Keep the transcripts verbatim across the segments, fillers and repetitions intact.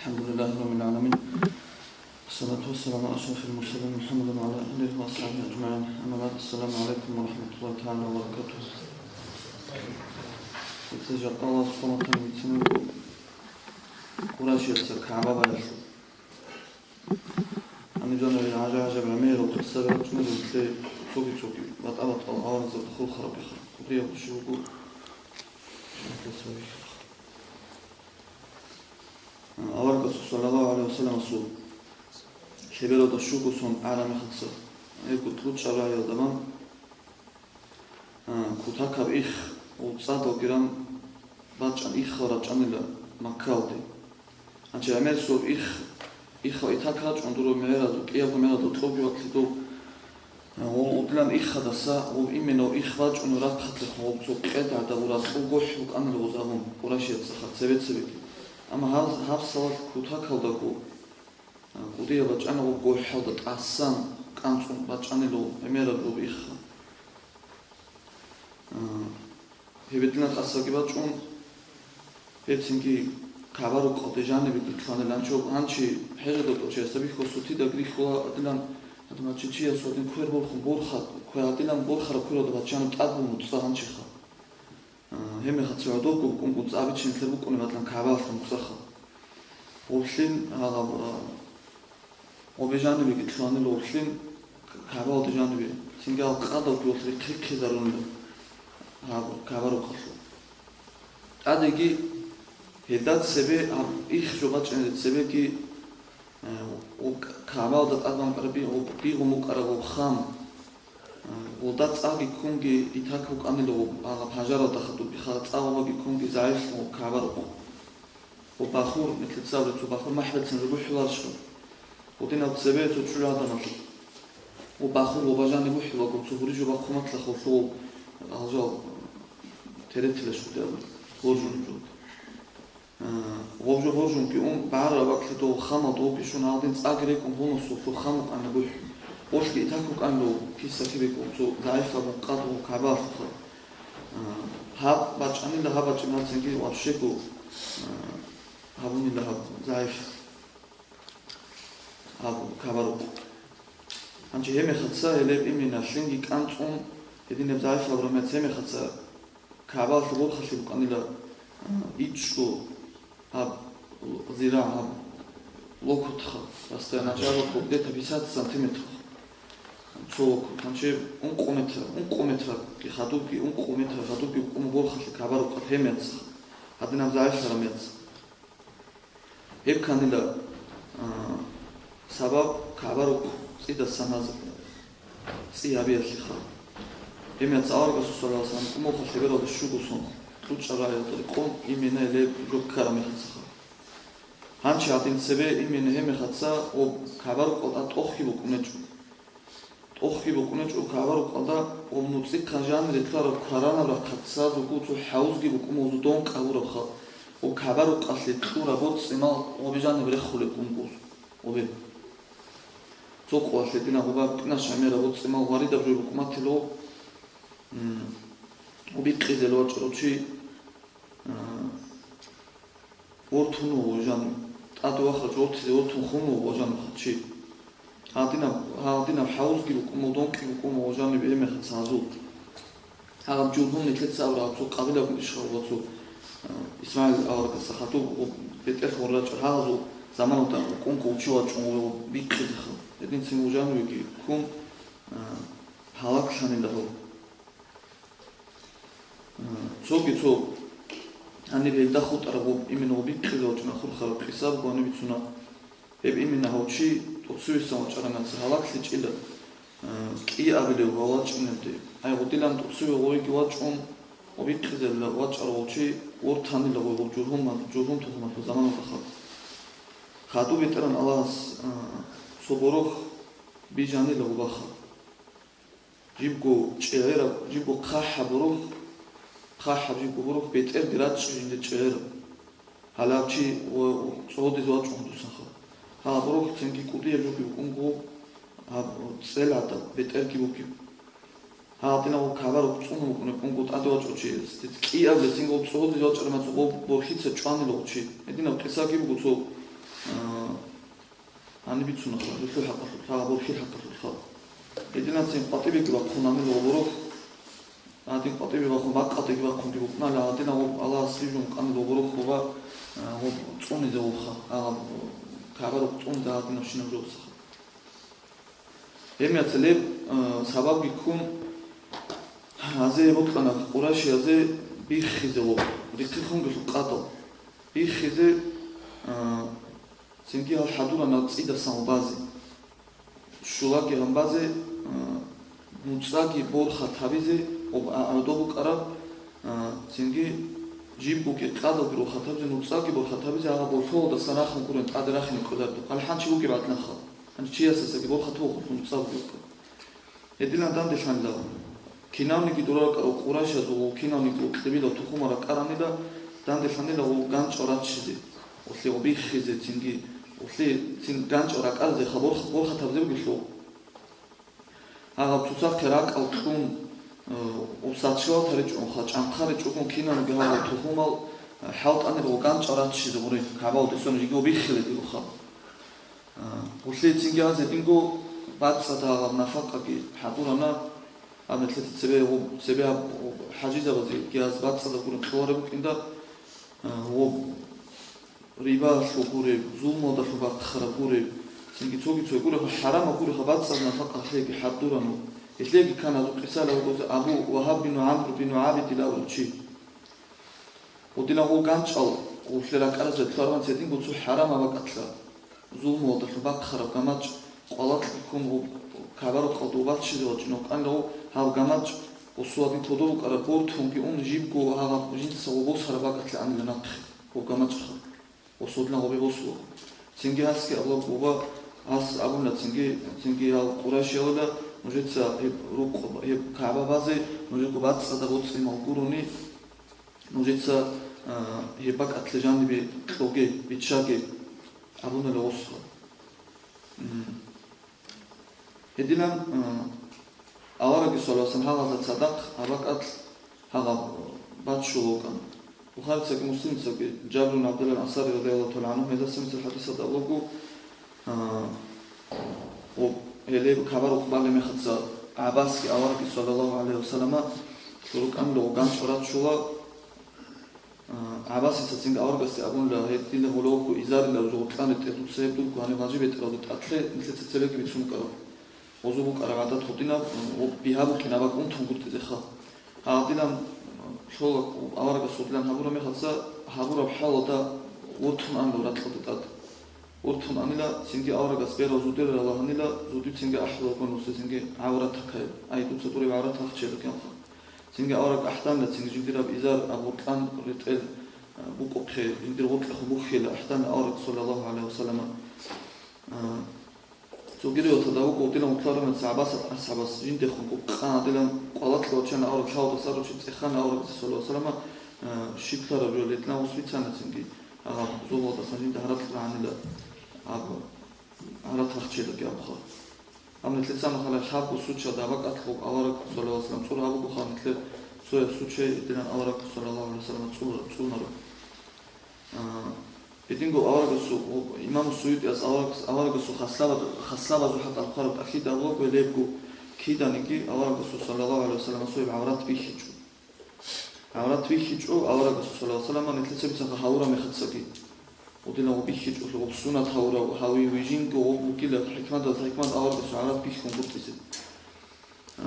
الحمد لله رب العالمين. والصلاة والسلام على أشرف المرسلين محمد وعلى آله وأصحابه أجمعين. أما بعد، السلام عليكم ورحمة الله تعالى وبركاته. Аллагь субхӀанагьу ва тагӀала бицунеб Къурайшица КагӀба баялъул. Гьаниб жаниб гӀажа-гӀажаб гӀемерал къисаби рачӀунел гьелъие цоги-цоги батӀа-батӀал аварагзаб хурхарабиха. Кудрияб щиб буго? Аварагасул саллаллагьу гӀалайгьи ва салламасул лъебералда щуго сон гӀарамихъаса, гьебго кьучӀаб рагӀиялда бан, а, кутакаб их, гъуцӀадалги ран бачӀан ихал рачӀанила Маккалде. Гьанчи гӀемерисеб их, ихал итак рачӀун дураб мегӀеразул, кӀиябго мегӀералда кьоги вакълъи доб, а, гъол удилан ихадаса, гъоб именно их бачӀун рахъалъехун гъоб цо къед гӀадаб ракьул гохӀ букӀанила гъозабун Къурайшияцаха цебе-цебеги. Амма гьаб-, гьабсагӀат кутакалдаго, а, кӀудияб бачӀана гъоб гохӀалда тӀасан кӀанцӀун бачӀанила гӀемераб руб ихха. А, Гьеб гьединаб тӀасаги бачӀун, гьеб цинги КагӀба рукъалде жанибеги лъугьанилан. Гьанчо, гьанчи хӀежалда кӀочеясда бихьула, сутидаги рихьула, гьадилан, гьадамал чи чиясул гьадин квер борхун борха, квер гьадилан борхараб квералда бачана тӀад бун нуцӀа гьанчиха. А, гьеб мехалъ цо гӀодобго букӀунгун цӀа бичинлъи букӀунеб гьадилан КагӀбаялъул нуцӀаха. Гъоблъин гьалаб, а, Гъобе жанибеги лъугьанила гъоблъин, КагӀбалде жанибе, цинги гьал къадалги гъорлъ рихъ-рихъизарунила гьаб КагӀба рукъалъул. ТӀадеги гьелда цебе гьаб их жо бачӀиналде цебеги, э, гъоб КагӀбалда тӀад бан букӀараб би-, гъоб бигъун букӀараб гъоб хам, э, гъолда цӀаги ккунги итак букӀанила гъоб, гьаб хӀажаралда хадуб бихараб цӀа гъобаги ккунги загӀиплъун гъоб КагӀба рукъ. Гъоб бахур, нилъеца абулеб цо бахур махӀбилцин жо бухӀуларищха? Гъодинаб цебе цо чӀужу гӀадамал. Гъоб бахур гъоба жаниб бухӀулаго, цо гьури жо бахъун батлаха гъолъул гьал жал теретила щугьдаб, гъоржун жо. А, гъоб жо гъоржунги ун, багӀараб бакӀлъи дов хамал довги щун гьалдин цӀаги рекӀун гъунусулъул хам букӀана бухӀун. Гъолъги итак букӀанило киса-кибе ккун цо загӀиплъабун къад гъоб КагӀбалъухъа. А, гьаб бачӀанила, гьаб бачӀинацинги вообще-го, а, гьабунила гьаб загӀип гьаб КагӀба рукъ. Гьанже гьеб мехалъ гьелеб иминалъинги кӀанцӀун, гьединаб загӀип гьабураб мехалъ гьеб мехалъ КагӀбалъул борхалъи букӀанила, а, ичӀго гьаб зира, гьаб локотха, расстояние гьаб где-то пятьдесят сантиметрха. Цо локоть, гьанже ункъо метр, ункъо метр хадубги, ункъо метр хадубги букӀун борхалъи КагӀба рукъалъ гьеб мехалъ, гьадинаб загӀиплъараб мехалъ. Гьеб кканила, а, сабаб КагӀба рукъ цӀидасан гьаз цӀи гьабиялъеха. Гьеб мехалъ аварагасул саллаллагьу гӀалайгьи ва саллам кӀумухъа лъебералда щуго сон кьучӀаб рагӀиялда рекъон именно гьелеб жо ккараб мехалъха. Гьанже гьадин цебе именно гьеб мехалъ гъоб КагӀба рукъалда тӀохги букӀунечӀо. ТӀохги букӀунечӀо КагӀба рукъалда, гъоб нуцӀихъан жанире ккараб кваранаб рахъалъ цӀа зугу цо хӀавузги букӀун гъозул дон кӀабурабха, гъоб КагӀба рукъалъе кьураб борцӀимал гъобе жаниб рехулеб буго гъозул. Гъобе. Цо къоялъ гьединаб гъоба букӀина шамераб борцӀимал варидаб жо букӀун батила, м, гъоб бикъизелев вачӀарав чи, а, Вортун вуго жанив, тӀаде вахарав чи вортизе вортун хун вуго жанив хъачи. Гьадинаб, гьадинаб хӀавузги букӀун, модонкӀи букӀун вуго жанив гьеб мехалъ гьазул. Гьагъаб Жургьум нилъеца абураб цо къабила бугищ гьав ва цо, а, ИсмагӀил аварагасда хадуб бетӀерлъун рачӀарал гьагъазул заманалда букӀун кколчи вачӀун вуго бикъизеха. Гьединцин вуго жанивеги ккун, а, гьалаклъанила гьав. Цоги цо гьаниб гьелда хутӀараб гъоб именно гъоб бикъизе вачӀуна хурхараб къиса буго гьаниб бицуна. Гьеб именно гьав чи тӀоцевисан вачӀараб мехалъ гьалаклъичӀила, а, кӀиабилев гьав вачӀинелде. Ай гъодилан тӀоцеве гъойги вачӀун, гъоб бикъизелла вачӀарав гъав чи вортанила гъой гъоб Жургьумал, Жургьум тухумалъул заманалда хадуб. Хадуб БетӀергьан Аллагьас, а, цо борохь бижанила гъобаха. Жибго чӀегӀераб, жибго хъахӀаб борохь, хъахӀаб жибго борохь бетӀерги рачӀчӀи жинда чӀегӀераб. Гьалав чи ва цӀодизе вачӀун гьудусанха. Гьаб борохь цинги кӀудияб жоги букӀунго, гьаб цӀел гӀадаб бетӀерги бугеб. Гьадинав каварухъ цӀунун букӀунеб, унго тӀаде вачӀав чи, кӀиабиле цинги цӀодизе вачӀараб мацӀ гъоб борхьица чӀванила гъов чи. Гьединаб къисаги буго цо. гьаниб бицунаха, гьелъул хӀакъалъулъ, гьаб борхьил хӀакъалъулъ. Гьединацин къватӀибеги бахъун гьанила гъоборохъ, гьадин къватӀибе бахъун, бакъ къватӀибе бахъунги букӀуна, гьадинав Аллагьас рижун къанил гъоборохъ ва, а, гъоб цӀунизе вуха, а, КагӀба рукъ цӀунизе гьадинабщинаб жо босаха. Гьеб мецалеб, а, сабабги ккун, гьазе бокьана къурайшиязе биххизе гъоб, рихъе хунгелъул къадал. Биххизе, а, цинги гьал хӀадурана цӀидасан гъоб базе. Щулаги гьанбазе, а, нуцӀаги борхат гьабизе, гъоб а-, гӀодоб букӀараб, а, цинги жибгоги къадалги борхат гьабизе, нуцӀаги борхат гьабизе, гьаб болъолдасан рахун гурен тӀаде рахине кӀолареб. Гьале хӀанчи бугеб гӀадинабха. Гьанчи чиясасаги борхат буго нуцӀа бугеб. Гьединан данделъанила. Кинавниги дора ракӀарав къурайшазул, кинавниги укьибила тухумал ракӀаранила, данделъанила гъол ганчӀал раччизе, улъи гъоб биххизе цинги, улъи цин ганчӀал ракӀаразе хабар, борхатабзе бугелъул. Гьагъаб цоцахъе ракӀал кьун, э, усачилал таричӀунха, чӀанхъа ричӀогун кинавниги гьагъал тухумал, э, хӀалтӀанила гъол ганчӀал раччизе гъури, кагӀбалде сони жиги гъоб биххиледируха. А, гъулъе цинги гьазе динго бацӀцӀадаб нафакъаги хӀадурана, гьаб нилъеца цебе гъоб-, цебе гьаб хӀажизабазе гьаз бацӀцӀадаб гурин кьолареб букӀинда, а, гъоб рибалъул гуреб, зулмуялдалъун бахъараб гуреб, цинги цоги-цоги гуреб, хӀарамаб гуреб, гьаб бацӀцӀадаб нафакъа гьелъеги хӀадурана. Гьелъеги ккана гьазул къисалда вугозе Абу Вагьаб бину ГӀамр бину ГӀабидилан абулев чи. Гъудилан гъул ганчӀал гъулъе ракӀаразе лъугьарван цединго цо хӀарамаб бакӀалъа, зулмуялдалъун бахъараб гамачӀ къвалакье ккун гъуб кабарухъалда убаччизе вачӀунев къанила гъов гьав гамачӀ, гъусу гьадин кодоб букӀараб бортунги ун жибго гьагъаб жинца гъо босараб бакӀалъа анила нахъе гъоб гамачӀха, гъусу гъудилан гъобе босула. Цинги гьасги абула гъоба, гьас абуна цинги, цинги гьав къурайшиявила, нужеца гьеб рукъ, гьеб кагӀба базе нужего бацӀцӀадаб боцӀи-мал гурони, нужеца, а, гьеб бакӀалъе жанибе кьоге, биччаге, абунила гъосха. М. Гьединан, а, аварагги саллаллагьу гӀалайгьи ва саллам гьагъазда цадахъ гьаб бакӀалъ гьагъаб баччулев вукӀана. Бухарицаги Муслимицаги Жабир ибн ГӀабдуллагь ал-Ансари радияллагьу тагӀала гӀангьу гьезда цебесеб хӀадисалда абулаго, а, Гъоб, гьеле кабар рукъ балеб мехалъ ГӀаббасги аварагги саллаллагьу гӀалайгьи ва саллама лъугьа-, рукӀанила гъоб ганчӀ раччула. А, ГӀаббасица цинги аварагасде абунила, гьеб дила гьоловго изарила жо гъоркьан ретӀел дуца гьеб дурго гьаниб важиб бетӀералда тӀадлъе, нилъеца цебеги бицун букӀараб. Гъозул букӀараб гӀадат гъодинаб, гъоб бигьа букӀинаб бакӀ унтунгутӀизеха. Гьадинан лъола аварагас гъодилан гьабураб мехалъ гьабураб хӀалалда вортун анила ракьалда тӀад. Вортун анила, цинги аварагас берал зудерал лагьанила, зудив цинги ахӀуларгун, гъосда цинги гӀаврат такай, ай, дуца дуреб гӀаврат гьахчила кӀанха. Цинги авараг ахӀданила, цинги жиндираб изар аб гъоркьан ретӀел, а, букӀухъе, жиндир гъоркьехун бухьила ахӀданила авараг, саллаллагьу гӀалайгьи ва саллама. А, Цогидав тадавук гъодилан вутларунец ГӀаббасат асхӀабас жиндехун къан гьадилан къвалакье вачана авараг лъавдаса ручи цӀехана аварагас, саллаллагьу гӀалайгьи ва саллама, а, щиб лъараб жо летӀна ус бицана цинги, а, зобалдасан жинда гьаракь рагӀанила аб гьарат рахчедаги абуха. Гьаб нилъеца махала хабго суччалда абакӀалъ гъоб авараг, саллаллагьу гӀалайгьи ва саллам, цӀур гьабугоха нилъер цояб суччай динан авараг, саллаллагьу гӀалайгьи ва саллам, цӀур-, цӀунараб. А, гьединго аварагасул, имам Суютияс аварагас-, аварагасул хаслабаз-, хаслабазул хӀакъалъулъ хъвараб тӀахьида абулаго, гьелебго киданиги аварагасул, саллаллагьу гӀалайгьи ва саллам, асул гӀаврат бихьичӀо. ГӀаврат бихьичӀо аварагасул, саллаллагьу гӀалайгьи ва саллам, нилъеца бицанха гьавураб мехацаги. Гъодинав гъоб бихьичӀо, гъоб сунат гьавурав, гьавив вижинго гъоб бугила хӀикматаз хӀикмат аварагасул гӀаврат бихьунгутӀизе. А,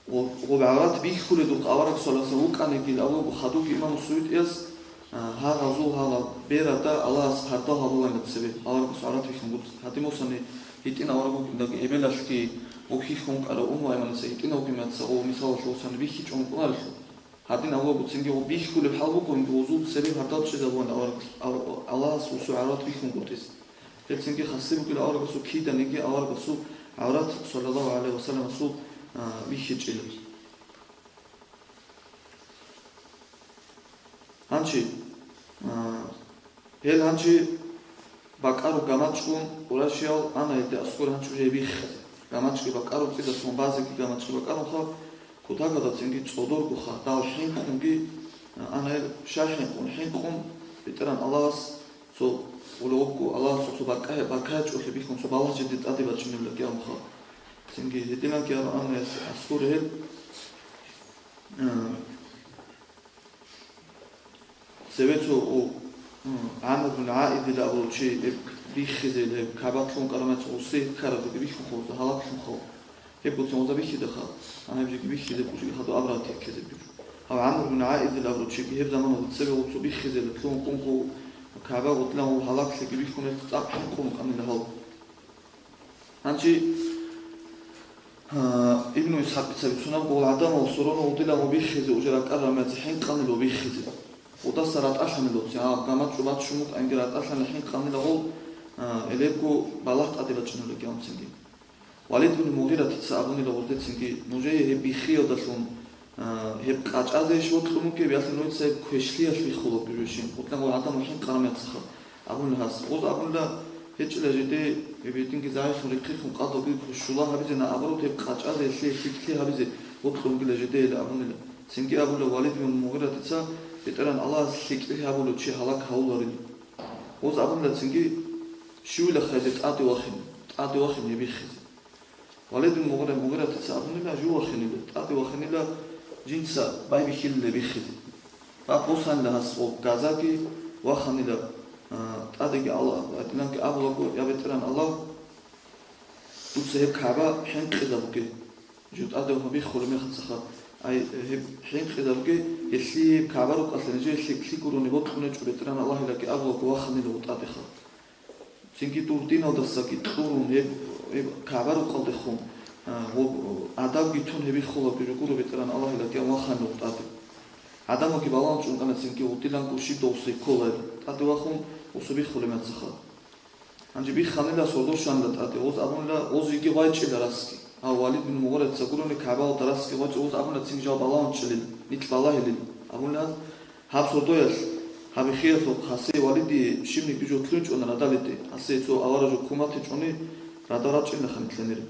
Гъоб, гъоб гӀаврат бихьуледухъ авараг, саллаллагьу гӀалайгьи ва саллам, вукӀанигил абулаго хадубги имам Суютияс, а, гьагъазул гьагъаб берада Аллагьас парда гьабуланила цебе, аварагас гӀаврат бихьунгутӀизе. Гьадин босани, гьитӀин авараг вукӀиндаги эбелалъги, гъоб хьихьун вукӀарав Умму Айманица гьитӀинав вукӀинеца гъов мисалалъе босани бихьичӀого вукӀунарелъул. Гьадин аварагго цинги гъоб бихьулеб хӀал буго, инги гъозул цебе парда чӀезабугӀан авараг-, ав-, Аллагьас гъосул гӀаврат бихьунгутӀизе. Гьеб цинги хасси бугила аварагасул киданиги аварагасул гӀаврат, саллаллагьу гӀалайгьи ва саллам, асул, а, бихьичӀила. Гьанчи, а, гьел гьанчи бакӀару гамачӀгун къурайшиял ана гьелде аскӀор гьанчи уже биххизе. ГамачӀги бакӀару цӀидасан базеги гамачӀги бакӀарунха, кутакалда цинги цӀодоргоха, дал хӀинкъунги, а, ана гьел ша хӀинкъун, хӀинкъун, БетӀергьан Аллагьас цо Гьале гьебго Аллагьасул цо баркагье-, баркагье чӀолъи бихьун цо балагь жидер тӀаде бачӀунеб кӀиямха. Цинги гьединанги гьарун ана гьес гӀаскури гьеб, а, цеве цо у, м, ГӀамр бин ГӀаидил абурав чи гьеб биххизел гьеб КагӀбат лъун кӀарамаца гъуси ккарабги бихьун хъугьа, гьалаклъун хъугьа. Гьеб гуцин гъоза бихьидахъа, ана гьеб жеги бихьизе бужи гьадур абрагьатиккезе бихьу. Гьав ГӀамр бин ГӀаидил абурав чиги гьеб замана цебе гъуцу биххизела лъугьун къунхъу КагӀба гъудлан гъов гьалаклъиги бихьун гьел цӀакъ хӀинкъун вукӀанила гьав. Гьанчи, а, Ибну Исхакица бицунаб гъол гӀадамал сурона гъудила гъов биххизе уже ракӀар рамазе хӀинкъанила гъов биххизе. Гъудаса ратӀалъанила гъоцин, а, гамачӀо баччун вукӀанги ратӀалъана хӀинкъанила гъол, а, гьелебго балагь тӀаде бачӀунила кӀиямцинги. Валид бин Мугъиратица абунила гъуздецинги, нужее гьеб биххиялдалъун, а, гьеб къачӀазе иш вокьун вукеб, ялъун нужеца гьеб квешлъиялъ биххулаб бижущин, гъутлан гъол гӀадамал хӀинкъарамецаха, абунила гьас. Гъоз абунила, гьечӀила жеде, гьеб гьединги загӀиплъун рихъихъун къадалги квешлъула гьабизе, наоборот, гьеб къачӀазе гьелъие лъикӀлъи гьабизе вокьунгила жедейила абунила. Цинги абула Валид бин Мугъиратица, БетӀеран Аллагьас лъикӀлъи гьабулев чи гьалак гьавуларин. Гъоз абунила цинги, щивила хайзе тӀаде вахин, тӀаде вахин гьеб биххизе. Валид бин Мугъира-, Мугъиратица абунила, жив вахинила, тӀаде вахинила, жинца байбихьилила биххизе. Бакъ босанила гьас гъоб газаги ваханила, а, тӀадеги Аллагь, гьадинанги абулаго, я БетӀеран Аллагь, дуца гьеб КагӀба хӀинкъизабуге. Жив тӀаде вахун биххулеб мехалъха, ай, гьеб хӀинкъизабуге, гьелъие гьеб КагӀба рукъалъа нижее лъикӀлъи гурони бокьуначӀо, БетӀеран Аллагьилаги абулаго ваханила гъо тӀадеха. Цинги дур диналдасаги кьурун гьеб, гьеб КагӀба рукъалдехун, а, гъоб, адабги тун гьеб биххулаб жо гуро, БетӀеран Аллагьилаги ваханила гъо тӀаде. ГӀадамалги балагьун чӀун кӀана цинги гъудиланго щиб дов сай кколари, тӀаде вахун гъусу биххулеб мехалъха. Гьанже бихханила сордо щванила тӀаде, гъоз абунила, гъоз жеги гъвайчӀила расги. Гьав Валид бин Мугъиратица гурони КагӀбалда расги гъвачӀо, гъоз абуна цинги жал балагьун чӀилил, нилъ балагьилил, абунила гьаб сордоялъ, гьаб биххиялъухъ гьасие Валидие щибниги жо лъунчӀона радалиде, гьасие цо авараг жо ккун батичӀони, радал рачӀинахъа нилъанире.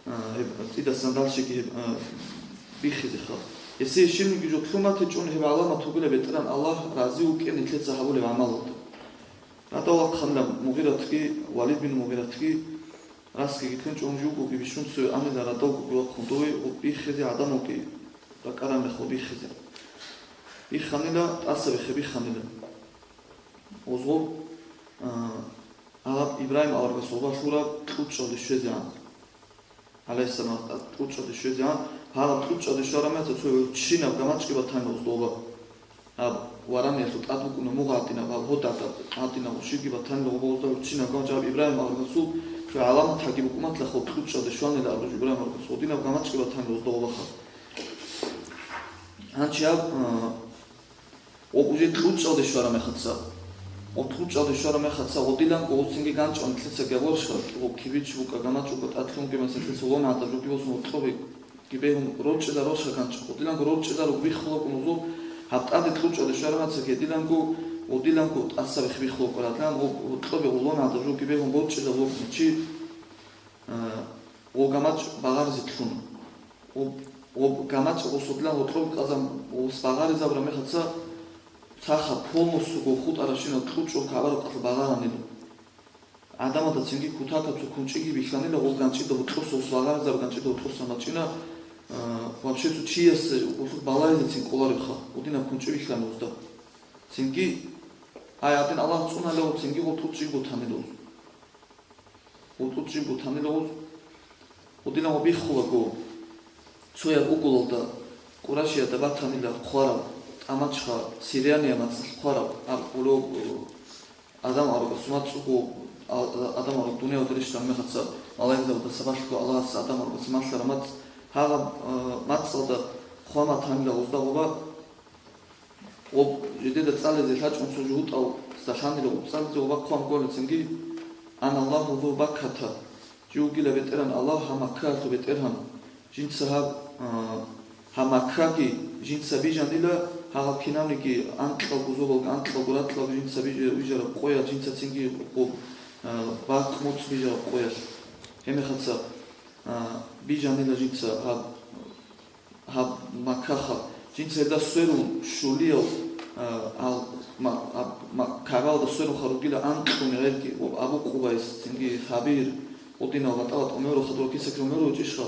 А, гьеб цӀидасан далщиги гьеб, а, биххизеха. Гьесие щибниги жо лъун батичӀони, гьеб гӀаламат вугила БетӀеран Аллагь рази вукӀин нилъеца гьабулеб гӀамалалда. Радал вахъанила Мугъиратги, Валид бин Мугъиратги, расги гьикъинчӀун жугоги бищун цояв анила радалгоги вахъун дове, гъуб биххизе гӀадамалги ракӀараб мехалъ биххизе. Бихханила, тӀаса биххи бихханила. Озгъоб, а, гьаб Ибрагьим аварагас гъоба лъураб кьучӀалде щвезегӀан. ГӀалайгьиссалам, кьучӀалде щвезегӀан, гьаб кьучӀалде щвараб мехалъ цо гӀурччинаб гамачӀги батанила гъоз гъоба. Гьаб вараниялъул тӀад букӀуна мугъ гьатӀинаб, гьаб гьодагьаб гьатӀинаб гъушиги батанила гъоба гъозда гӀурччинаб гамачӀ. Гьаб Ибрагьим аварагасул цо гӀаламат гьаги букӀуматлъа гъоб кьучӀалде щванила абураб Ибрагьим аварагас гъодинаб гамачӀги батанила гъозда гъобаха. Гьанчи гьаб, а, Гъоб уже кьучӀалде щвараб мехалъ, гъоб кьучӀалде щвараб мехалъ гъодиланго гъоцинги ганчӀун лъица габурщха, гъоб кибич букӀа, гамач букӀа, тӀад лъунги, масалъ, лъица ломгӀадаб руги босун гъоркьобеги бегьун рорчӀизар рорша ганчӀ. Гъодиланго рорчӀизарго биххулаго нузул гьаб тӀаде кьучӀалде щвараб мехалъ гьедиланго, гъодиланго тӀаса биххи биххулаго радлан, гъоб гъоркьобе гъоломгӀадаб руги бегьун борчӀизаб вукӀун чи, а, гъо гамач багъаризе лъуна. Гъоб, гъоб гамачӀ гъосулъа гъоркьоб къазан гъос багъаризабураб мехалъ, цаха полностью гъо хутӀаращинал кьучӀо кагӀбараб къалъ багъаранила. ГӀадамалда цинги кутакаб цо кунчӀиги бихьанила гъол ганчӀида гъоркьоса, гъос багъаризабураб ганчӀида гъоркьоса мачӀина, а, вообще цо чиясе гъолъухъ балагьизецин кӀоларебха, гъодинаб кунчӀи бихьана гъозда. Цинги, гьай, гьадин Аллагь цӀуналев, цинги гъол тӀучӀиго танила гъоз. Гъол тӀучӀибго танила гъоз. Гъодинав биххулаго, цояб угулалда Къурайшиялда батанила хъвараб, тӀамачха Сириания мацӀалъ хъвараб, аб-, гъоло, э, Адам аварагасул мацӀго, а-, Адам авараг дунияда рещтӀараб мехалъ, малаикзабазда сабаблъго Аллагьас Адам аварагасул малъараб мацӀ, гьагъаб, э, мацӀалда хъван батанила гъозда гъоба. Гъоб жидеда цӀализе лъачӀун цо жугьутӀал цӀалъанила, гъоб цӀализе ва бахъун кколецинги, «Ана Аллагьу зу Бакката», жив вугила БетӀергьан Аллагь гьаб Маккаялъул БетӀергьан. Жинца гьаб, а, гьаб Маккаги жинца бижанила, гьагъаб кинабниги анкьалго зобалги анкьалго ракьалги жинца биж-, бижараб къоялъ, жинцацинги гъоб, а, бакъ-моцӀ бижараб къоялъ. Гьебмехалъ, а, бижанила жинца гьаб гьаб Маккаха, жинца гьелда сверун щулиял, а, ал-, ма-, аб-, ма-, Кагьалда сверухъа ругила анкьго мегӀерги, ва Абу Къубайс, цинги Сабир, гъодинал батӀа-батӀа мегӀер, хадур кисакал мегӀер гьечӀищха,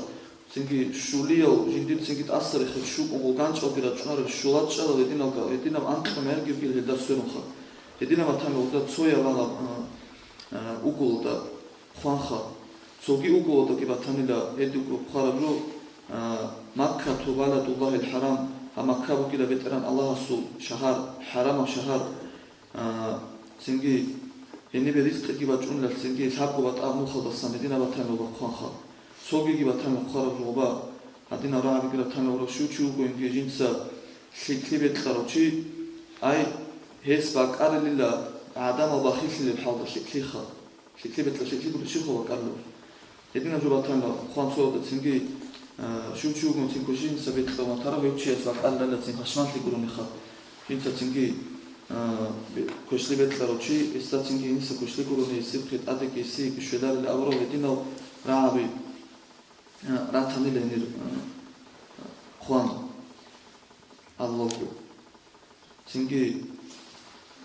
цинги щулиял жиндир цинги тӀасарихъе щукӀун гъол ганчӀалги рачӀунарел щулачӀалал гьединалга, гьединаб анкьго мегӀерги ругила гьелда сверухъа. Гьединаб батани гъозда цояб гьалаб, а, а, уголалда хъванха. Цоги уголалдаги батанила, гьединго хъвараб жо, а, Маккату баладуллагьил хӀарам, гьа Макка бугила БетӀеран Аллагьасул шагьар, хӀарамаб шагьар, а, цинги гьенибе ризкъиги бачӀунелал цинги лъабго батӀа нухалдасан гьединаб батанила хъванха. Цогиги батанила хъвараб жо гъоба, гьадинаб рагӀабиги ратанила гъоба, щив чи вугониги жинца лъикӀлъи бекьарав чи, ай, гьес бакӀарилила гӀадамал бахиллъилеб хӀалда лъикӀлъиха. ЛъикӀлъи бекьа-, лъикӀлъи гури щиб хъула кӀалу? Гьединаб жо батанила хъван цоялда цинги, а, щив чи вугун цин квешлъи жинца бекьа ва тарав гьев чияс бакӀалилалда цин пашманлъи гурониха. Жинца цинги, а, бе-, квешлъи бекьарав чи, гьесда цинги гьениса квешлъи гурони, гьесихъе тӀадеги гьесиеги щвеларила абураб гьединал рагӀаби, а, ратанила гьенир, а, хъван. Аллагьу. Цинги,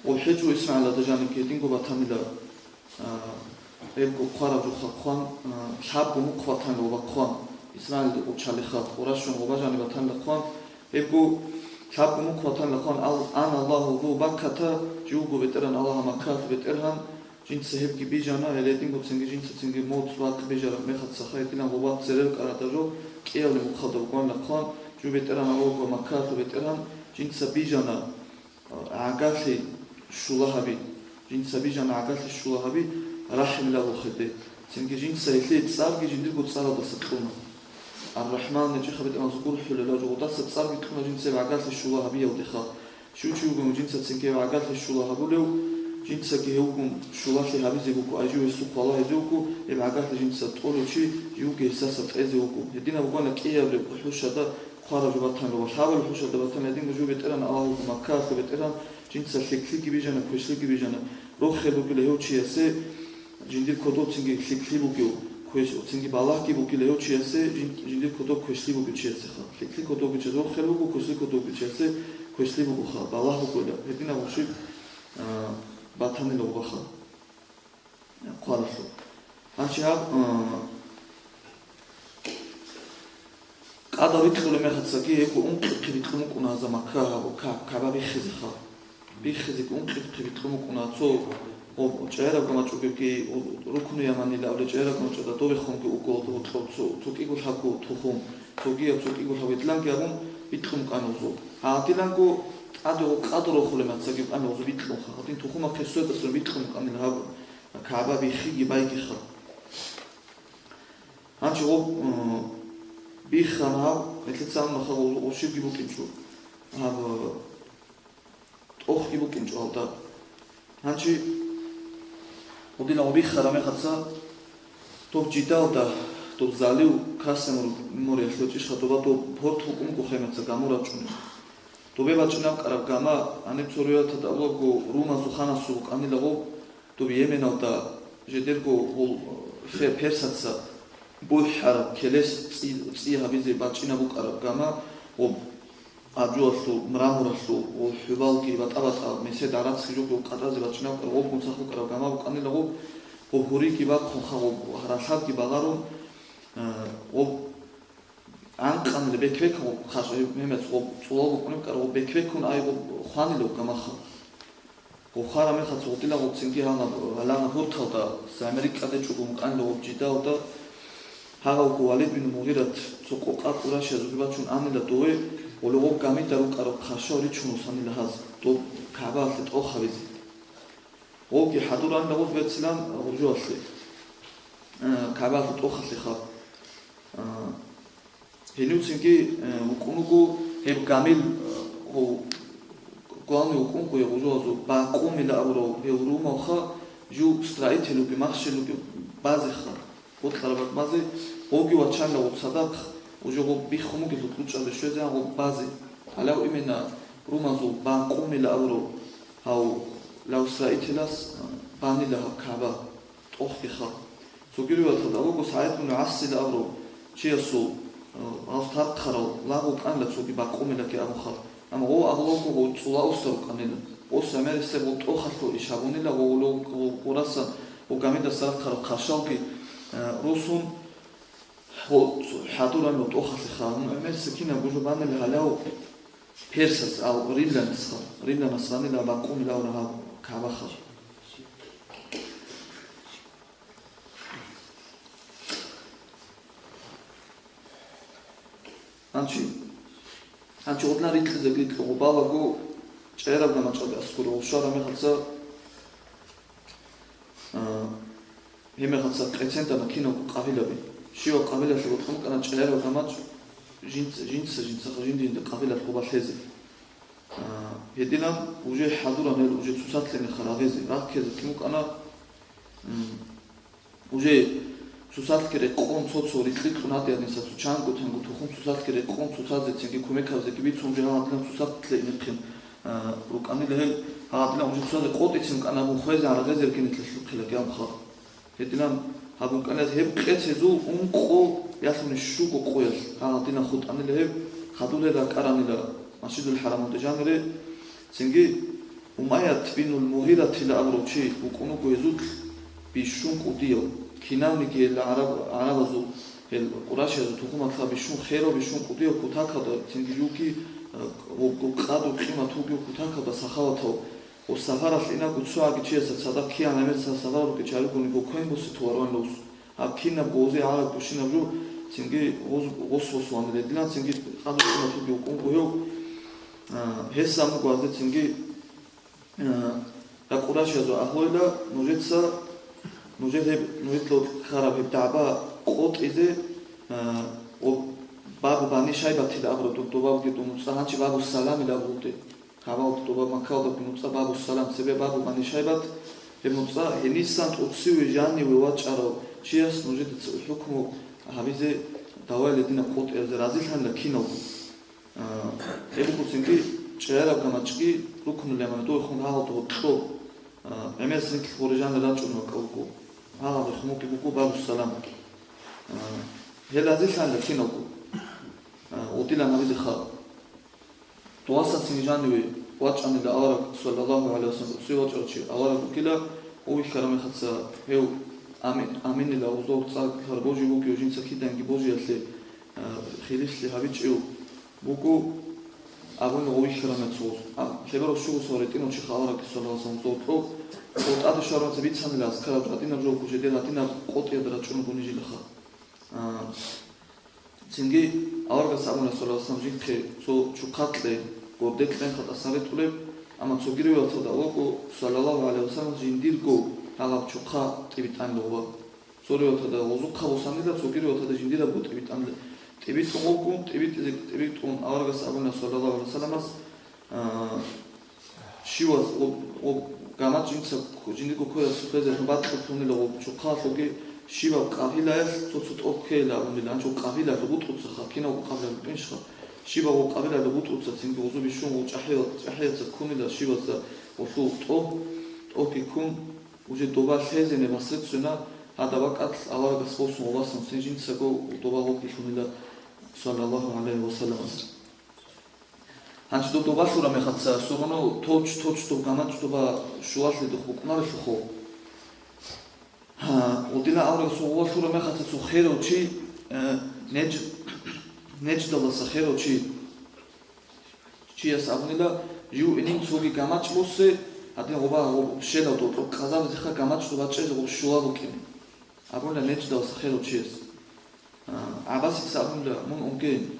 гъол хӀежу ИсмагӀилалда жаниб гьединго батанила, а, гьебго хъвараб жуха хъван, а, лъабго мухъ батанила гъоба хъван, ИсмагӀилалде гъочалиха, къуращун гъоба жаниб батанила хъван, гьебго лъабго мухъ батанила хъван, ал-, ан Аллагьу гъу Бакката, жив вуго БетӀеран Аллагь Маккаялъул БетӀергьан, Жинца гьебги бижана, гьеле гьединго цинги жинца цинги моцӀ бакъ бижараб мехалъ цахай гьединаб гъоба церер кӀарада жо кӀиявли мухъалда бугоан рахъван, жо БетӀеран Аллагь ва Маккаялъул БетӀергьан, жинца бижана, а, гӀагарлъи щула гьаби, жинца бижана гӀагарлъи щула гьаби, рахӀмилалухъе де. Цинги жинца гьелъие цӀарги жиндирго цӀаралдаса кьуна. Ар-РахӀман, нечӀеха БетӀергьанас гурхӀулел ражугъудаса цӀарги кьуна жинца гӀагарлъи щула гьабиялдеха. Щив чи вугони жинца цинги гӀагарлъи щула гьабулев, жинцаги гьев вугун щулалъи гьабизе вуго, ай жив гьесухъ валагьизе вуго, гьеб гӀагарлъи жинца тӀолев чи живги гьесдаса тӀезе вуго. Гьединаб бугоана кӀиябли хӀушада хъвараб жо батанила ва лъабаб хӀушада батанила гьединго жо БетӀеран Аллагьу Маккаялъул БетӀергьан жинца лъикӀлъиги бижана, квешлъиги бижана. Рохел ругила гьев чиясе, Жиндир кодоб цинги лъикӀлъи бугев, квеш-, цинги балагьги бугила гьев чиясе, жин-, жиндир кодоб квешлъи бугев чиясеха. ЛъикӀлъи кодобги чиясе рохел буго, квешлъи кодобги чиясе квешлъи бугоха, балагь бугойила. Гьединаб гъушиб, а, батанила гъубаха. Хъваралъур. Гьанчи гьаб, а, КӀадар рикьулеб мехалъ цоги гьебго ункъихъе рикьун букӀуна гьаза Макка гьаб, Ка-, Кагьба биххизеха. Биххизеги ункъихъе рикьун букӀуна цо, гъоб чӀегӀераб гамачӀогебги, рукну Яманила абулеб чӀегӀераб гамачӀода добехунги уго гьоркьоб цо, цо кӀиго лъабго тухум, цогияб цо кӀиго лъабго гьедиланги абун рикьун букӀана гъозул. Гьадиланго тӀаде гъоб къадар рохулеб мехалъ цоги букӀана гъозул бикьунха, гьадин тухумахъе соятӀасан бикьун букӀанила гьаб Кагьба биххиги байгиха. Гьанчи гъоб, м, биххана гьаб, гьелъица амма гъо-, гъошибги букӀинчӀо. Гьаб, э, тӀохги букӀинчӀо гьалда. Гьанчи гъудила гъо биххараб мехалъ, доб Жидалда, доб залив Касем морялъул чӀишха доба доб порт букӀун буго хемеца гамура чӀунеб. Добе бачӀинаб кӀараб гама, гьаниб цо риваяталда абулаго, румазул ханасул букӀанила гъоб, Доб Йеменалда жидерго гъол, фе-, персаца бухӀараб келес цӀи-, цӀи гьабизе бачӀинаб букӀараб гама, гъоб гӀажуялъул, мраморалъул, гъол хӀубалги батӀа-батӀа месед гӀарацги жуго къатӀазе бачӀинаб букӀараб, гъобгун цах букӀараб гама букӀанила гъоб, гъоб гьуриги бахъун, ха гъоб гьаралъадги багъарун, а, гъоб Анкъанила бек-бекун хъаш-, гьеб мемец гъоб цӀулал букӀунеб кӀар, гъоб бек-бекун ай гъоб хванилев гамаха. Гъоб хвараб мехалъ гъутӀила гъоб цинги гьанаб гьалана гьурталда, замерикӀаде чӀугун къанила гъоб Жидалда, гьагъавго Валид бин Мугъират цо къокъа къурашиязулги бачун анила дове, гъоле гъоб гамида рукӀараб хъаршав ричун усанила гьаз, доб Кагьбаялъе тӀох гьабизе. Гъобги хӀадур анила гъоб берцилан гъуржуялъе, э, Кагьбаялъе тӀохалъе хаб. Э, Гьенивцинги, э, вукӀун вуго гьеб гамил, э, гъов-, главный вукӀун вуго гьев гъужугъазул Бакъумила абурав гьев румалха, жив строитель вугев, махщел вугев базеха, бокьараб базе, гъовги вачанила гъов цадахъ, уже гъов биххун бугелъул кьучӀалде щвезегӀан гъов базе. Гьалав именно румазул Бакъумила абурав гьав лав строителас, э, банила гьаб Кагьба. ТӀохги хаб. Цоги риваяталда абуго, СагӀид бин ГӀассила абурав чиясул, э, гьав тархъарал лагъ вукӀанила цоги Бакъумилаги абун хаб. Амма гъов абулаго гъов цӀулаусда рукӀанила. Ос гӀемерисеб гъоб тӀохалъул иш гьабунила, гъо-, гъо-, гъо-, гъораса гъо гамидаса рахъараб хъарщалги, э, росун, гъо-, хӀадуранила тӀохалъе хал. Ну, гӀемерисеб кинабго жо банила гьалав персас, ав римлянасха, римлянас банила бакъунилавра гьаб КагӀбахъа. Гьанчи, гьанчи гъудлан рикьизе бикьу гъубалаго чӀегӀераб гамачӀалде аскӀоре гъолъ щвараб мехалца, а, гьеб мехалца къецендана кинабго къабилаби. Щиваб къабилаялъе бокьун букӀана чӀегӀераб гамачӀ жинца, жинца, жинцаха жинди-жинди къабилаялъ гъуба лъезе. А, гьединан уже хӀадуран гьел уже цоцалъе мехалъ рагъизе, рагъ ккезе кин букӀана, м, Уже цоцалъги рекъон цо-цо рикьи-кьун гьадин, гьадинса цо чанго-танго тухум цоцалъги рекъон цоцазецинги кумек гьабизеги бицун, уже гьагъадинаб цоцалъе инехъин, а, рукӀанила гьел, гьагъадинаб уже цоцазе къотӀицин кӀана абун хвезе гьарагъезе рукӀине лъалъухъила кӀиямхъа. Гьединан гьабун кӀанилъ гьеб къецезул ункъо ялъуни щуго къоялъ гьагъадинаб хутӀанила гьеб, хадуб гьел ракӀаранила Масжидул ХӀарамалде жанире, цинги Умайят бинул Мугъиратила абурав чи вукӀун вуго гьезулъ бищун кӀудияв, кинавниги гьел гӀараб-, гӀарабазул, гьел къурайшиязул тухумалъа бищун херав, бищун кӀудияв кутакалда, цинги живги, э, вуго къадру-къимат вугев кутакалда сахаватав, ва сапаралъ инаго цоги чиясда цадахъ киян гӀемер цо сапаралъуги чаригониго квен бусе товарван рус. Гьаб кинабго гъозе гӀараб кӀущинаб жо, цинги гъос-, гъос-гъос ван редилан, цинги къадру-къимат вугев вукӀун вуго гьев, а, гьес абун буго гьазде цинги, а, я къурайшиязул агьлуйла, нужеца, нужер гьеб, нужеда хьараб гьеб дагӀба къотӀизе, а, ва Бабу Бани Шайбатила абураб доб-, добабги дун нуцӀа, гьанчи Бабу Саламила абулде. Гьабал доба Маккалда нуцӀа Бабу Салам, цебе Бабу Бани Шайбат, гьеб нуцӀа гьенисан тӀоцеве жаниве вачӀарав чияс нужеда цо хӀукму гьабизе давай гьединаб къотӀиялъе разилъанила киналго. А, гьеб буго цинги чӀегӀераб гамачӀги рукнул яманидухъун гьагъалда гьоркьоб, а, гӀемерас рикьги гъоре жанир рачӀун вакӀа вуго. Гьагъаб рехун вукӀи буго Бабу Салам. А, гьел разилъанила киналго. А, гъодилан гьабизе хал. Дугьасан цинги жаниве вачӀанила авараг, саллаллагьу гӀалайгьи вассалам, цо вачӀарав чи авараг вукӀила, вихьараб мехалъ гьев Ами-, Аминила гъозул цӀар-, цӀар божи вугев жинца киданги божиялъе, а, хилиплъи гьабичӀев вуго абуни вихьараб мехалъ гъоз. А, лъеберав щуго цо ретӀинав чи авараг, саллаллагьу гӀалайгьи вассалам, гъозул кьо, гъо тӀаде щвараб мехалъ бицанила азкараб гьадинаб жо, жидер гьадинаб къотӀиялда рачӀун бугони жилаха. А, Цинги аварагас абуна, саллаллагьу гӀалайгьи вассалам, жинхъе цо чухъа кье, горде кьенха тӀасан ретӀулеб, амма цоги риваяталда абуго, саллаллагьу гӀалайгьи вассалам, жиндирго гьагъаб чухъа тӀибитӀанила гъуба. Цо риваяталда гъозухъа босанила, цоги риваяталда жиндирабго тӀибитӀанила. ТӀибитӀун вукӀун, тӀибитӀизе тӀибитӀун аварагас абуна, саллаллагьу гӀалайгьи вассаламас, А, щивас, об-, об-, гамат жинца, жиндирго кверас хвезе бакьулъунила гъоб чухъалъулги, щибаб къабилаялъ цо-цо тӀоб ккейила абунила, гьанчо къабилаялъул бутӀруцаха, киналго къабилаялъул букӀинщха, щибаб гъоб къабилаялъул бутӀруца цинги гъозу бищун гъоб чӀахӀиял-, чӀахӀияца ккунила щибазда гъолъул тӀоб, тӀобги ккун, уже доба лъезе непосредственно гьадаб бакӀалъ аварагас босун гъобасан цин жинцаго доба гъобги лъунила, саллаллагьу гӀалайгьи вассаламас. Гьанчи доб доба лъураб мехалъ цо сорано точ-, точ доб гамачӀ доба щулалъе духъ букӀунарелъухъо. Гьа, гъодила аварагасул гъоба лъураб мехалъ цо херав чи, э, нечӀ-, нечӀдалдаса херав чи, чияс абунила, жив инин цоги гамачӀ босе, гьадин гъоба гъоб щелалда къазабизеха гамачӀ доба чӀезе гъоб щула букӀине. Абунила нечӀдалдаса херав чияс. А, ГӀаббасица абунила, мун унгейин.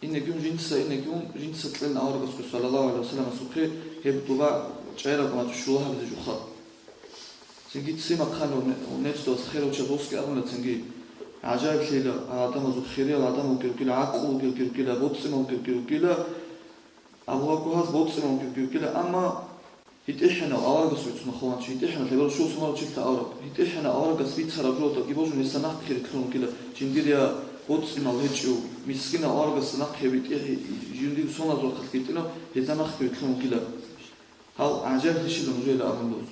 Инегун жинца, инегун жинца кьелин аварагасго, саллаллагьу гӀалайгьи вассаламасухъе, гьеб доба чӀегӀераб гъамачӀ щула гьабизе жуха. Цинги ццин бахъана нечӀдалдаса херав чияс, восги абуна цинги, гӀажаиблъила, гьал гӀадамазул хириял гӀадамалги ругила, гӀакълу вугевги ругила, боцӀималги ругила, абулаго гьаз боцӀималги ругила, амма ГьитӀихӀинав аварагас вецун хъуланчи, гьитӀихӀинав лъеберав щуго сумарав чилъа авараг. ГьитӀихӀинав аварагас бицараб жоялдаги божун гьесда нахъги рилълъун ругила, жиндир я боцӀимал гьечӀев, мискинав аварагасда нахъе битӀи-, жиндир соназ вахъалъ гьитӀинав гьезда нахъги рилълъун ругила. Гьал гӀажаиблъищила нужеда абун дос.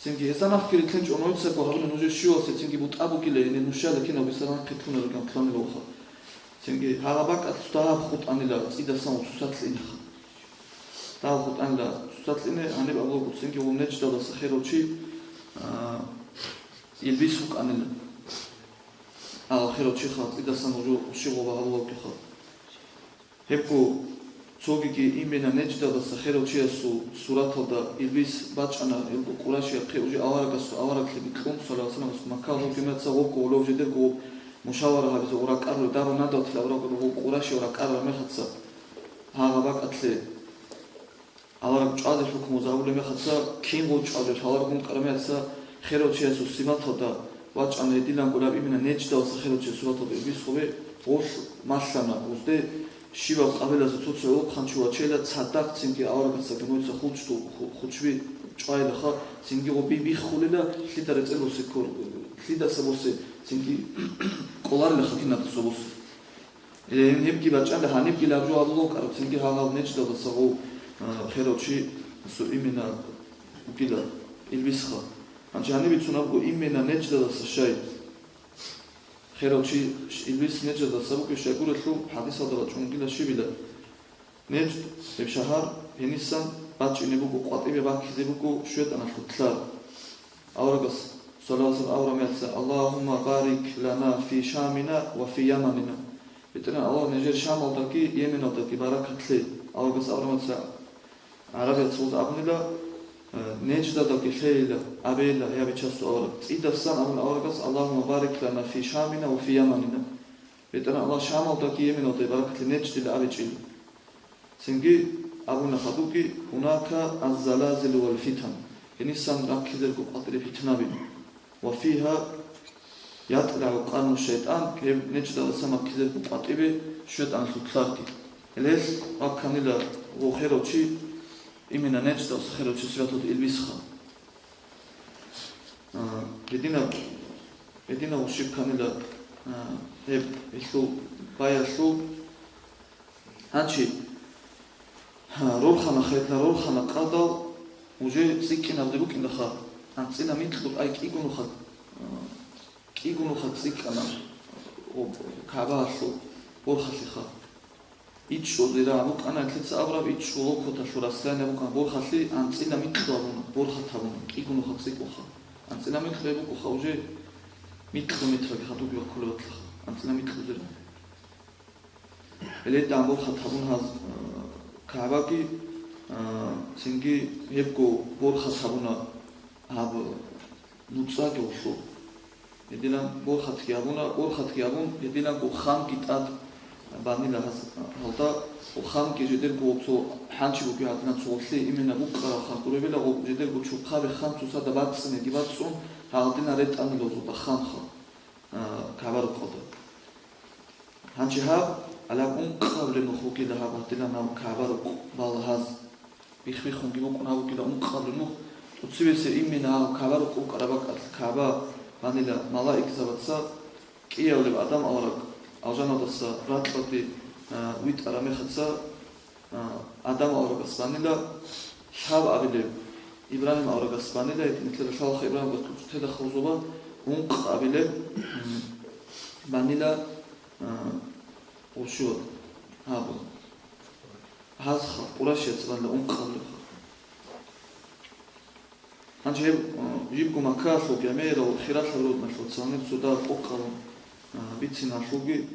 Цинги гьезда нахъги рилълъинчӀо нужецаго гьабуна нужер щивасе цинги бутӀа бугила, гьенир нушала кинаб гьесда нахъе ккунариган кканила вуха. Цинги гьагъаб бакӀалъ цо дагьаб хутӀанила цӀидасан цоцалъ инеха. Дагьал хутӀанила цоцалъ ине, гьаниб абулаго цинги гъов нечдалдаса херав чи, а, илбис вукӀанила. Гьав херав чи хацӀидасан уже щиб гъоба гьабулавги хал. Гьебго цогиги имена нечдалдаса херав чиясул сураталда илбис бачӀана, гьебго къурашияб хъе уже аварагасул авараглъи бикьун, саллаллагьу гӀалайгьи ва саллам, Маккаялъ вугеб мехалъ гъоб гъолов жидерго гъоб мушавара гьабизе гъо ракӀарулел, дару надалъ абураб гъоб къурашияб ракӀарараб мехалъ гьагъаб бакӀалъе. Авараг чӀвазе хӀукму загьабулеб мехалъа, кин гъов чӀвазе лъаларгун кӀарамеца, херав чиясул симаталда вачӀана гьедилан гураб имена нечдалдаса херав чиясул сураталда илбис гъобе, гъолъ малъана, гъозде щибаб къабилазе цо-цо гӀолохъанчи вачейила, цадахъ цинги аварагасаги нойца хучдул ху-, хучби чӀвайилаха, цинги гъоби биххулила, лъида рецӀел босе ккор, лъидаса босе, цинги кӀоларилаха кинаб цо босе. Э, гьебги бачӀана, гьанибги лабжу абулев вукӀараб, цинги гьагъав нечдалдаса гъов, а, херав чи, гьесул имена вугила илбисха. Гьанже гьаниб бицун абго имена нечдалдаса щай. Херав чи ш-, илбис нечдалдаса бугеб щайгурелъул хӀадисалда бачӀун бугила щибила. Нечд, гьеб шагьар, гьенисан бачӀине буго, къватӀибе баккизе буго щветӀаналъул лъар. Аварагас, саллаллагьу гӀалайгьи ва саллам, аврамеца: «Аллагьумма барик лана фи Шамина ва фи Яманина». БетӀеран Аллагь, нижер Шамалдаги Йеменалдаги баракат лъе. Аварагас аврамеца, гӀарабияца гъоз абунила, э, нечдадаги лъейила, абейила, я бичасул авараг. ЦӀидасан абун аварагас: «Аллагьумма барик лана фи Шамина ва фи Яманина». БетӀеран Аллагь, Шамалдаги Йеменалдаги баракат лъе, нечдила абичӀила. Цинги абуна хадубги: «Гьунака аз-залазилу вал-фитан», гьенисан раккизарго къватӀире питнаби. «Ва фигьа ятӀлагӀу къарну шайтӀан», гьеб нечдалдаса маккизарго къватӀибе щветӀаналъул лъарги. Гьелъ вакканила гъов херав чи, имена нечдалдаса херав чи сураталда илбисха. А, гьединаб, гьединаб гъущиб кканила, а, гьеб гьелъул баялъул. Гьанчи, гьа, рорхана хедла, рорхана къадал, уже цӀикӀкӀинабде букӀиндахъа, анцӀила микьго, ай, кӀигунуха, а, кӀигунуха цӀикӀкӀана, о, КагӀбаялъул борхалъиха. ИчӀго зира букӀана, лъица абураб, ичӀго локоталъул расстояние букӀана борхалъи, анцӀила микьго абуна, борхат гьабуна, кӀигунуха цӀикӀкӀуха. АнцӀила микьго букӀуха, уже микьго метраги хадубги баккулеб батлаха, анцӀила микьго зира. Гьеле дагьаб борхат гьабун гьаз, а, КагӀбаги, а, цинги гьебго борхат гьабуна гьаб нуцӀаги гъолъул. Гьединан борхатги гьабуна, борхатги гьабун, гьединанго ханги тӀад банила гьаз, гьалда, ханги жидерго цо хӀанчи бугеб гьадинан цо гъолъи имена букӀараб хан гуребила, гъо-, жидерго чурхъаби хан цоцазда бацӀцӀинеги бацӀцӀун, гьалдина ретӀанила гъозда ханха, а, КагӀба рукъалда. Гьанже гьаб, гьалаб ункъабилеб нух бугила гьаб гьадинаб КагӀба рукъ бала гьаз. Бих-биххунги букӀун гьаб бугила ункъабилеб нух. ТӀоцебесеб имена гьаб КагӀба рукъ букӀараб бакӀалъ КагӀба банила малаикзабаца кӀиявлеб Адам авараг алжаналдаса ракьалде, а, витӀараб мехаца, а, Адам аварагас банила лъабабилеб, Ибрагьим аварагас банила, гьеб нилъеда лъалаха Ибрагьим аварагас цоцазда хавзула, ункъабилеб, м, банила, а, гъущула гьаб. Гьазха, къурашияца банила ункъабилебха. Гьанже гьеб, а, жибго Маккаялъулги, гӀемерал хиралъа рудналъул цалнир цо дагь къокъал, а, бициналъулги,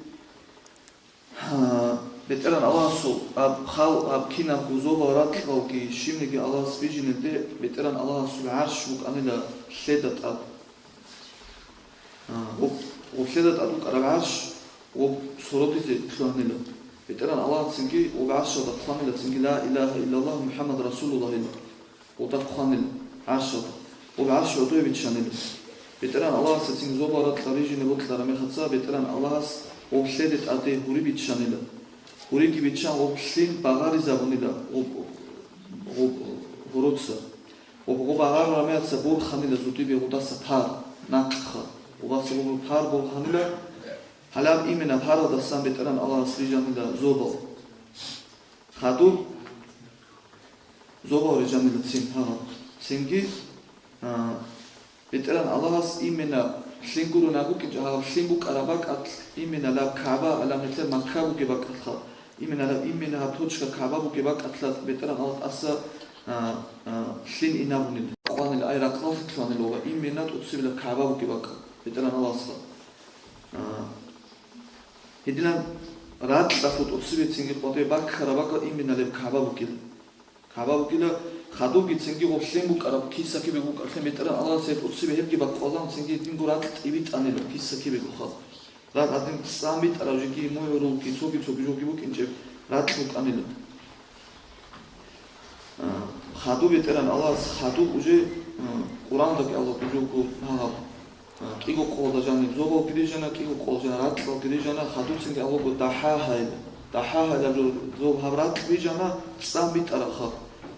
а, БетӀеран Аллагьасул аб хал-, аб кинабго зобал-ракьалги щибниги Аллагьас бижинелде БетӀеран Аллагьасул гӀарш букӀанила лъеда тӀад. А, гъоб-, гъоб лъеда тӀад букӀараб гӀарш, гъоб сородизе лъугьанила. БетӀеран Аллагьас цинги гъоб гӀаршалда хъванила цинги Ла илагьа иллаллагь МухӀаммад расулуллагьила. Гъода хъванила гӀаршалда. Гъоб гӀарш гӀодове биччанила. БетӀеран Аллагьасда цин зобал-ракьал рижине бокьараб мехаца, БетӀеран Аллагьас гъоб лъеде тӀаде гьури биччанила. Гьуриги биччан гъоб лъим багъаризабунила гъоб, гъоб гьуруца. Гъоб, гъоб багъарараб мехаца борханила зодибе гъодаса пар, нахъха. Гъодаса гъоб пар борханила, гьалаб имена паралдасан БетӀеран Аллагьас рижанила зобал. Хадуб зобал рижанила цин гьагъаб. Цинги, а, БетӀеран Аллагьас имена лъим гуро нагукӀинчӀо гьагъаб лъим букӀараб бакӀалъ, имена лаб КагӀба, алам нилъер Макка бугеб бакӀалъха, Именно, именно гьаб точка КагӀба бугеб бакӀалъа БетӀергьан Аллагьас тӀаса, а, а, лъим инабунил, къванил, ай ракълалъ лъугьанил ва именно тӀоцебила КагӀба бугеб бакӀ БетӀергьан Аллагьасда. А, гьединаб ракьалъул тӀоцебе цинги къватӀибе баккараб бакӀ именно гьеб КагӀба бугила. КагӀба бугила, хадубги цинги гъоб лъим букӀараб, киса-кибего букӀараб лъим БетӀергьан Аллагьас гьеб тӀоцебе гьебги бакквалан цинги гьединго ракь тӀибитӀанила киса-кибегоха. Ракь гьадин цӀан битӀараб жеги, мугӀрулги, цоги-цогиги букӀинчӀеб ракь букӀанила. А, хадуб БетӀергьан Аллагьас, хадуб уже, а, Къуръандаги Аллагь уже вуго гьагъаб. А, кӀиго къолда жаниб зобалги рижана, кӀиго къолда жаниб ракьалги рижана, хадуб цинги Аллагьго дагьа гьайила. Дагьа гьайила жо-, зоб гьаб ракь бижана, цӀан битӀарабха.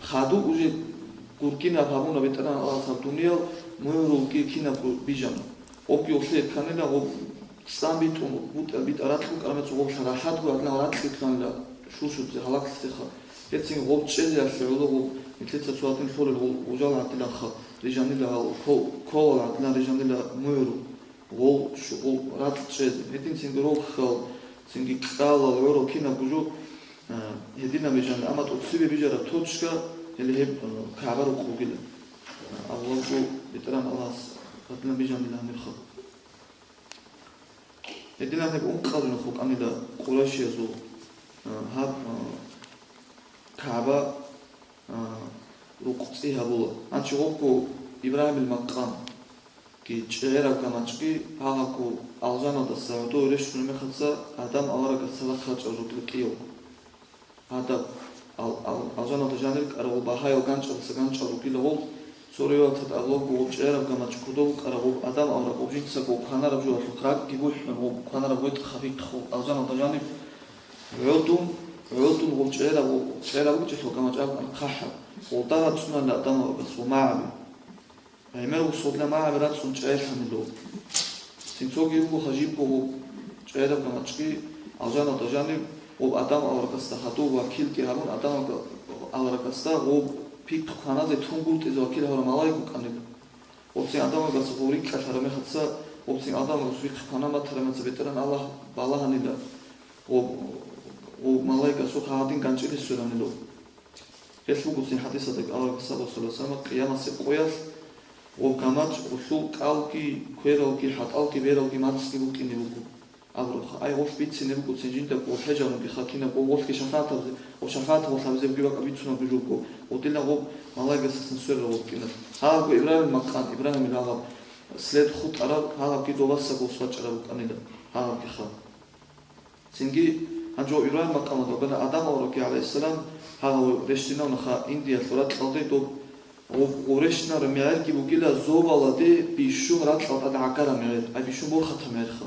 Хадуб уже гуркинаб гьабуна БетӀергьан Аллагьас гьаб дуниял, мугӀрулги кинабго бижана. Гъобги гъолъие кканила, гъоб цӀан битӀун бутӀа-, битӀараб ракь букӀараб мехалъ гъоблъа рахӀатго гьадинал ракьги кканила шушузе, гьалаклъизеха. Гьецин гъоб чӀезеялъе гӀоло гъоб, нилъеца цо гьадин лъолел гъол гъужал гӀадиланха рижанила гьал, ко-, колал гӀадилан рижанила мугӀру, гъол шу-, гъол ракь чӀезе. Гьедин цинги рохьал, цинги кьалал гӀоро кинабго жо, а, гьединаб бижана, амма тӀоцебе бижараб точка, гьеле гьеб, а, КагӀба рукъ бугила. А, Аллагьго БетӀергьан Аллагьас гьадинаб бижанила гьанибха. Гьединаб гьеб ункъабилеб нух букӀанила къурайшиязул, а, гьаб, а, КагӀба, а, рукъ цӀи гьабула. Гьанчи гъобго Ибрагьимил макъамги чӀегӀераб гамачӀги гьагьабго алжаналдаса гӀодов рещтӀунеб мехалъ Адам аварагас цадахъ рачӀарал рукӀила кӀиявго. Гьадаб ал-, ал-, алжаналда жанир кӀарав багьаял ганчӀалдаса ганчӀал ругила гъов, цо риваяталда абулаго гъов чӀегӀераб гамачӀ кодов вукӀарав гъов Адам авараг гъов жинцаго кванараб жоялъухъ ракӀги бухӀун гъов кванараб ветӀ хабихъ гъов алжаналда жаниб гӀодун, гӀодун гъов чӀегӀераб, чӀегӀераб вукӀинчӀелъул гамачӀ абун хъахӀаб, гъолда рацӀцӀунаан Адам аварагас ва магӀаби. Гьемер вусулда магӀаби рацӀцӀун чӀегӀерлъанила. Цинцоги руго хажибго гъоб чӀегӀераб гамачӀги алжаналда жаниб гъоб Адам аварагасда хадув вакилги гьабун, Адам аварагасда гъоб пихъ кваназе тунгутӀизе вакил гьавурав малаик вукӀанила. Гъобцин Адам аварагас гъов рикӀкӀалъараб мехалъ, гъобцин Адам аварагас вихъ квана батараб мехалъ БетӀергьан Аллагь балагьанила, гъоб, гъоб малаикасухъ гьадин ганчӀилъи сверанила. Гьелъ буго цин хӀадисалда авараг саллаллагьу гӀалайгьи ва саллам, къиямасеб къоялъ гъоб гамачӀ гъолъул кӀалги, квералги, хӀатӀалги, бералги, мацӀги букӀине буго абураха. Ай, гъолъ бицине буго цин жинда гъол хӀежалунгиха кинабго гъолъги шафагӀат гьабизе, гъол шафагӀат гъолъ гьабизебги бакӀа бицунабго жуго, гъодинаб гъоб малаикасдасан сверарав вукӀина. Гьагьабго Ибрагьимил макъам, Ибрагьимил гьагьаб след хутӀараб, гьагьабги добасаго свачӀараб букӀанила гьагьабгиха. Цинги гьанже Ибрагьим макъамалда вукӀана Адам аварагги, гӀалайгьиссалам, гьагьав рещтӀинавунаха Индиялъул ракьалде доб гъу-, гъурещнараб мегӀерги бугила зобаладе бищун ракьалда гӀагараб мегӀер, ай бищун борхатаб мегӀерха.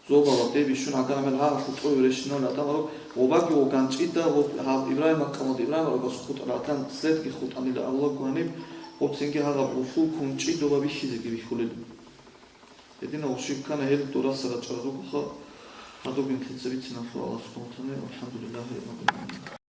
Зобаладе бищун гӀагараб мегӀер гьагьалъул цӀув рещтӀинавуна Адам авараг, гъобаги гъо ганчӀида гъо гьаб Ибрагьим макъамалда Ибрагьим аварагас хутӀарал гӀадан следги хутӀанила абулаго гьаниб, гъоб цинги гьагьаб гъолъул кунчӀи доба бихьизеги бихьулел. Гьединав гъущи ккана гьел дураса рачӀарал ругоха, гьадуб нилъеца бициналъул Аллагь субхӀанагьу ва тагӀала. ВалхӀамдулиллагьи раббил гӀаламин.